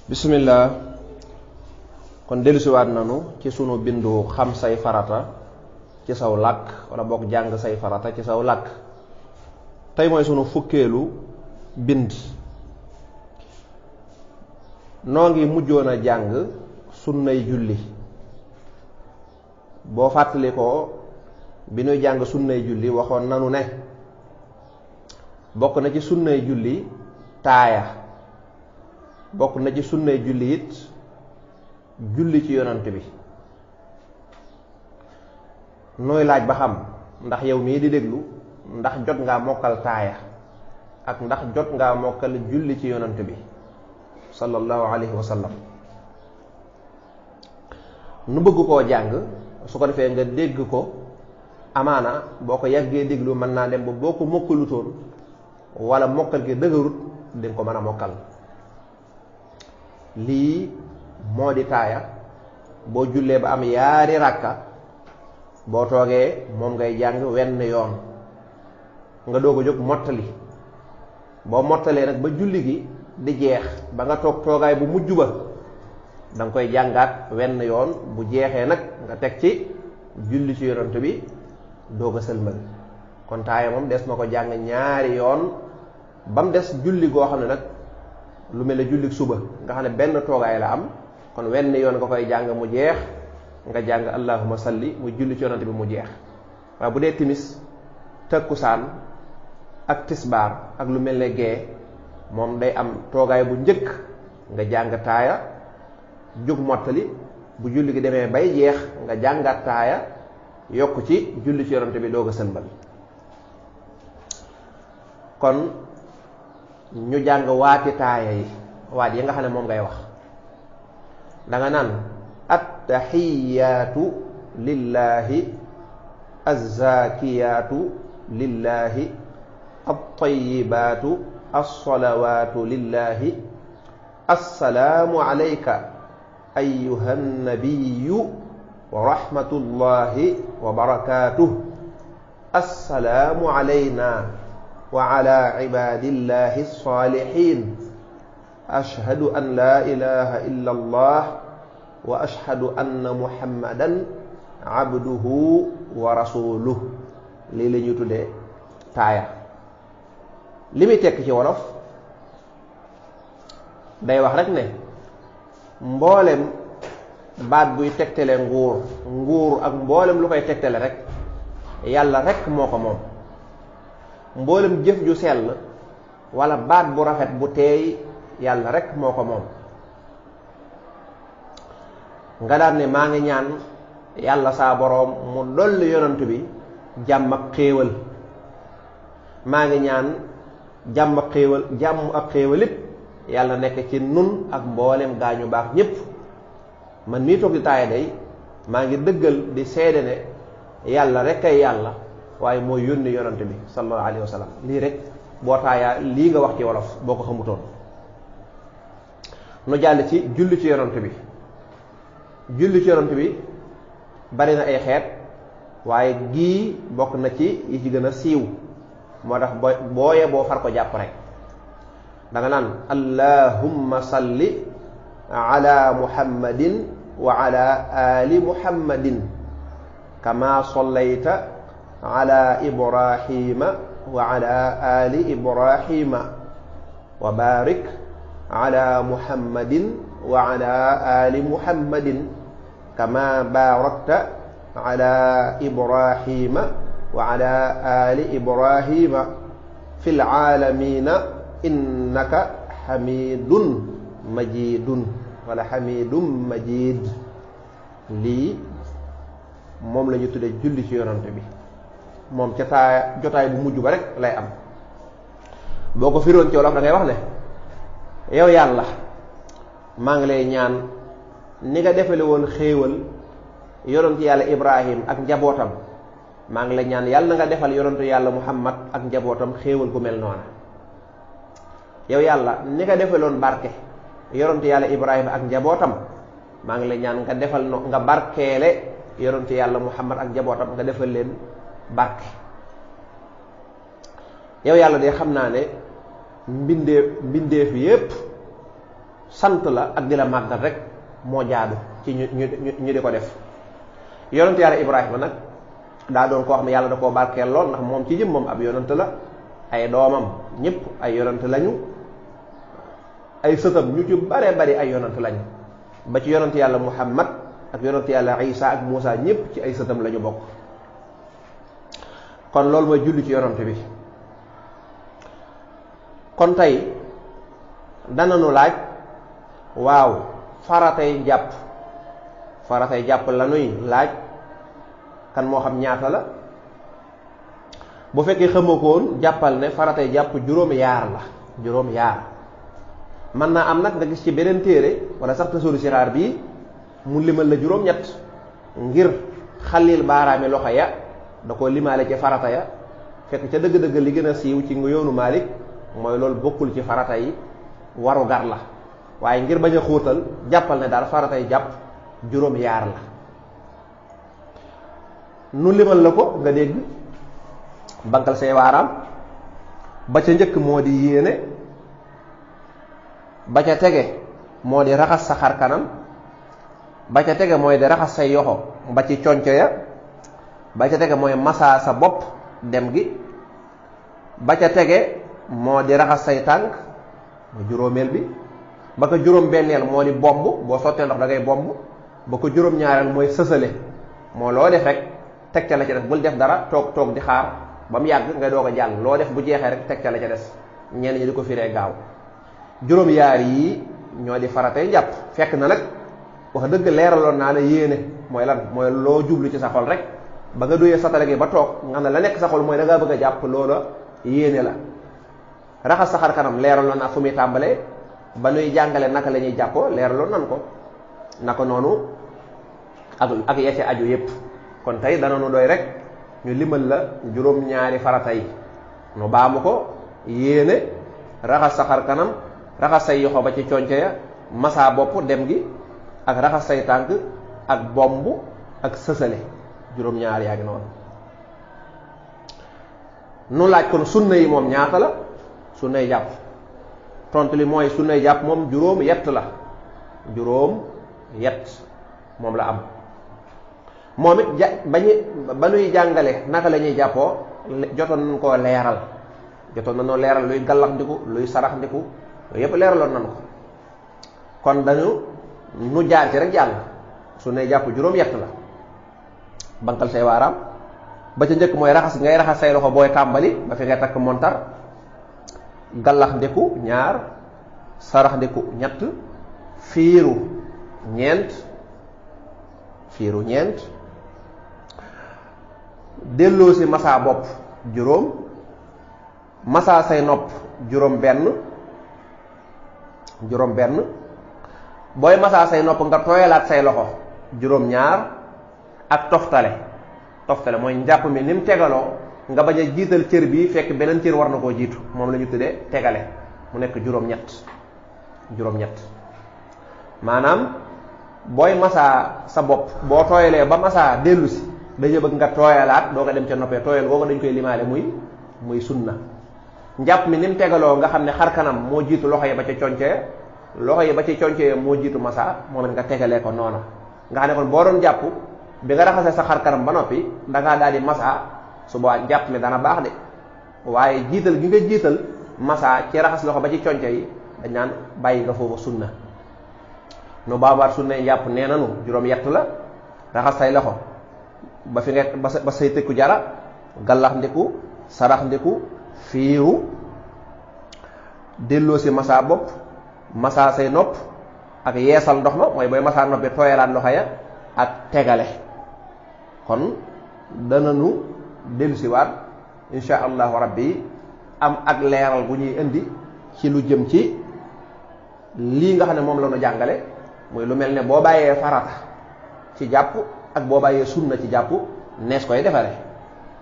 bismillah. kon dellusiwaat nanu ci sunu bindu xam say farata ci saw làkk wala bokk jàng say farata ci saw làkk. tey mooy sunu fukkeelu bind. noo ngi mujjoon a jàng sunnay julli. boo fàttali ko bi nuy jàng sunnay julli waxoon nanu ne bokk na ci sunnay julli taaya, bokk na ci sunnay julli it julli ci yonant bi. nooy laaj ba xam ndax yow mii di déglu ndax jot ngaa mokkal taaya ak ndax jot ngaa mokkal julli ci yonant bi sallallahu alayhi wa sallam. nu bëgg koo jàng su ko defee nga dégg ko, amaana boo ko yàggee déglu mën naa dem ba boo ko mokkalutoon wala mokkal gi dëgërut dinga ko mën a mokkal. lii moo di taaya. boo jullee ba am yaari ràkka, boo toogee moom ngay jàng wenn yoon nga doog a jóg mottali. boo mottalee nag ba julli gi di jeex ba nga toog toogaay bu mujj ba danga koy jàngaat wenn yoon. bu jeexee nag nga teg ci julli ci yonent bi doog a sëlmal. kon taaya moom des na ko jàng ñaari yoon ba mu des julli goo xam ne nag lu mel ne julli suba nga xam ne benn toogaay la am. kon wenn yoon nga koy jàng mu jeex nga jàng allahumma salli mu julli ci yonent bi mu jeex. waaye bu dee timis, takkusaan ak tisbaar ak lu mel ne gee moom day am toogaay bu njëkk nga jàng taaya jóg mottali. bu julli gi demee bay jeex nga jàngaat taaya yokk ci julli ci yonent bi doog a sëlmal. kon ñu jàng waati taaya yi, waat yi nga xam ne moom ngay wax. danga naan attaxiyaatu lillahi, azzakiyaatu lillahi, attayibaatu assalawaatu lillahi, assalaamu alayka ayyuha nnabiyu wa rahmatullahi wa barakatuh, assalaamu alayna wa ala ibadillahi salihin, ashhadu an la ilaha illa allah wa ashhadu anna muhammadan abduhu wa rasuluh. lii la ñuy tuddee taaya. li muy tekk ci wolof day wax rek ne mboolem baat buy tegtale nguur ak mboolem lu koy tegtale rek yàlla rek moo ko moom. mboolem jëf ju sell wala baat bu rafet bu teey yàlla rek moo ko moom. nga daan ne maa ngi ñaan yàlla saa boroom mu dolli yonant bi jàmm ak xéewal. maa ngi ñaan jàmm ak xéewal lépp yàlla nekk ci nun ak mboolem gaañu baax ñépp. man mii toog di taaya day maa ngi dëggal di seede ne yàlla rek ay yàlla waaye mooy yónni yonant bi sallallahu alayhi wa sallam. lii rek boo taayaa lii nga wax ci wolof boo ko xamutoon. nu jàll ci julli ci yonant bi. julli ci yonant bi bari na ay xeet waaye gii bokk na ci yi ci gën a siiw. moo tax booye boo far ko jàpp rek. danga naan allahumma salli ala muhammadin wa ala ali muhammadin kama sallayta ala ibrahima wa ala ali ibrahima wa barik ala muhammadin wa ala ali muhammadin kama barakta ala ibrahima wa ala ali ibrahima fil aalamiina innaka xamidun majidun wala xamidun majid. lii moom la ñu tudde julli ci yonante bi. moom ca taaya jotaay bu mujj ba rek lay am. boo ko firoon ci wolof da ngay wax ne yow yàlla maa ngi lay ñaan ni nga defale woon xéewal yonantu yàlla ibrahim ak njabootam, maa ngi lay ñaan yàlla na nga defal yonantu yàlla muhammad ak njabootam xéewal gu mel noona. yow yàlla ni nga defaloon barke yonantu yàlla ibrahim ak njabootam, maa ngi lay ñaan nga defal nga barkeele yonantu yàlla muhammad ak njabootam, nga defal leen barke. yow yàlla de xam naa ne mbindeef yépp sant la ak di la màggal rek moo jaadu ci ñu di ko def. yonent yàlla Ibrahima nag daa doon koo xam ne yàlla da koo barkeel lool ndax moom ci jëmmam ab yonent la, ay doomam ñëpp ay yonent lañu, ay sëtam ñu ci bare bari ay yonent lañu, ba ci yonent yàlla Muhammad ak yonent yàlla Isa ak Muusa ñëpp ci ay sëtam lañu bokk. kon loolu mooy julli ci yonent bi. kon tey dananu laaj, waaw faratay jàpp la nuy laaj, kan moo xam ñaata la. bu fekkee xamoo ko woon jàppal ne faratay jàpp juróom yaar la, juróom yaar. mën naa am nag nga gis ci beneen téere wala sax tasóoru sixaar bii mu limal la juróom ñett ngir xalil baaraami loxo ya da ko limaale ci farata ya, fekk ca dëgg-dëgg li gën a siiw ci nga yoonu Maalik mooy loolu bokkul ci farata yi, waru gar la. waaye ngir bañ a xóotal jàppal ne daal faratay jàpp juróom yaar la. nu limal la ko nga dégg, bankal say waaraam. ba ca njëkk moo di yéene, ba ca tege moo di raxas sa xar kanam, ba ca tege mooy di raxas say yoxo ba ci conco ya, ba ca tege mooy masaa sa bopp dem gi, ba ca tege moo di raxas say tànk mooy juróomeel bi, ba ko juróom benneel moo di bomb, boo sottee ndox da ngay bomb, ba ko juróom ñaareel mooy sësale, moo loo def rek teg ca la ca des, bul def dara toog di xaar ba mu yàgg nga doog a jàll, loo def bu jeexee rek teg ca la ca des. ñenn ñi di ko firee gaaw. juróom yaar yi ñoo di faratay njàpp. fekk na nag wax dëgg leeraloon naa la yéene mooy lan, mooy loo jublu ci sa xol rek ba nga duyee satale gi ba toog nga xam ne la nekk sa xol mooy da ngaa bëgg a jàpp, loola yéene la. raxas sa xar kanam leeraloon naa fu muy tàmbalee, ba nuy jàngale naka la ñuy jàppoo leeraloon nan ko, naka noonu ak ya ci aju yépp. kon tey danoonu doy rek ñu limal la juróom ñaari farata yi, nu baamu ko: yéene, raxas sa xar kanam, raxas say yoxo ba ci conco ya, masaa bopp dem gi, ak raxas say tànk, ak bomb, ak sësale. juróom ñaari yaa ngi noonu. nu laaj kon sunna yi moom ñaata la. sunnay jàpp tontu li mooy sunnay jàpp moom juróom yett la, juróom yett moom la am. moom it ba nuy jàngale naka la ñuy jàppoo jotoon nañ koo leeral, jotoon nañoo leeral luy gallax ndiku, luy sarax ndiku, yooyu yëpp leeraloon nañ ko. kon nu jaar ci rek jàll. sunnay jàpp juróom yett la. bankal say waaraam. ba ca njëkk mooy ngay raxas say loxo booy tàmbali ba fi ngay takk montar. gallax ndiku ñaar, sarax ndiku ñett, fiiru ñeent, delloo si masaa bopp juróom, masaa say nopp juróom benn, booy masaa say nopp nga tooyalaat say loxo juróom ñaar, ak toftale mooy njàpp mi ni mu tegaloo nga bañ a jiital cër bi fekk beneen cër war na koo jiitu, moom la ñu tuddee tegale, mu nekk juróom ñett. maanaam booy masaa sa bopp boo tooyalee ba masaa dellu si dañu bëgg nga tooyalaat doo ko dem ca noppee. tooyal googu dañ koy limaale muy sunna. njàpp mi ni mu tegaloo nga xam ne xar kanam moo jiitu loxo yi ba ca concee, loxo yi ba ci concee moo jiitu masaa, moom it nga tegalee ko noona. nga xam ne kon boo doon jàpp bi nga raxasee sa xar kanam ba noppi dangaa daal di masaa, su boobaa njàpp mi dana baax de, waaye jiital gi nga jiital masaa ci raxas loxo ba ci conce yi dañ naan bàyyi nga foofu sunna. nu baabaat sunna yi njàpp nee nanu juróom yett la. raxas say loxo ba fi nga ba say tëkku jara, gallax ndiku, sarax ndiku, fiiru, delloo si masaa bopp, masaa say nopp, ak yeesal ndox ma mooy booy masaa noppi tooyalaat loxo ya, ak tegale. kon dananu dellu si waat insha allahu rabbi am ak leeral bu ñuy indi ci lu jëm ci lii nga xam ne moom la ñu jàngale, muy lu mel ne boo bàyyee farata ci jàpp ak boo bàyyee sunna ci jàpp nees koy defare.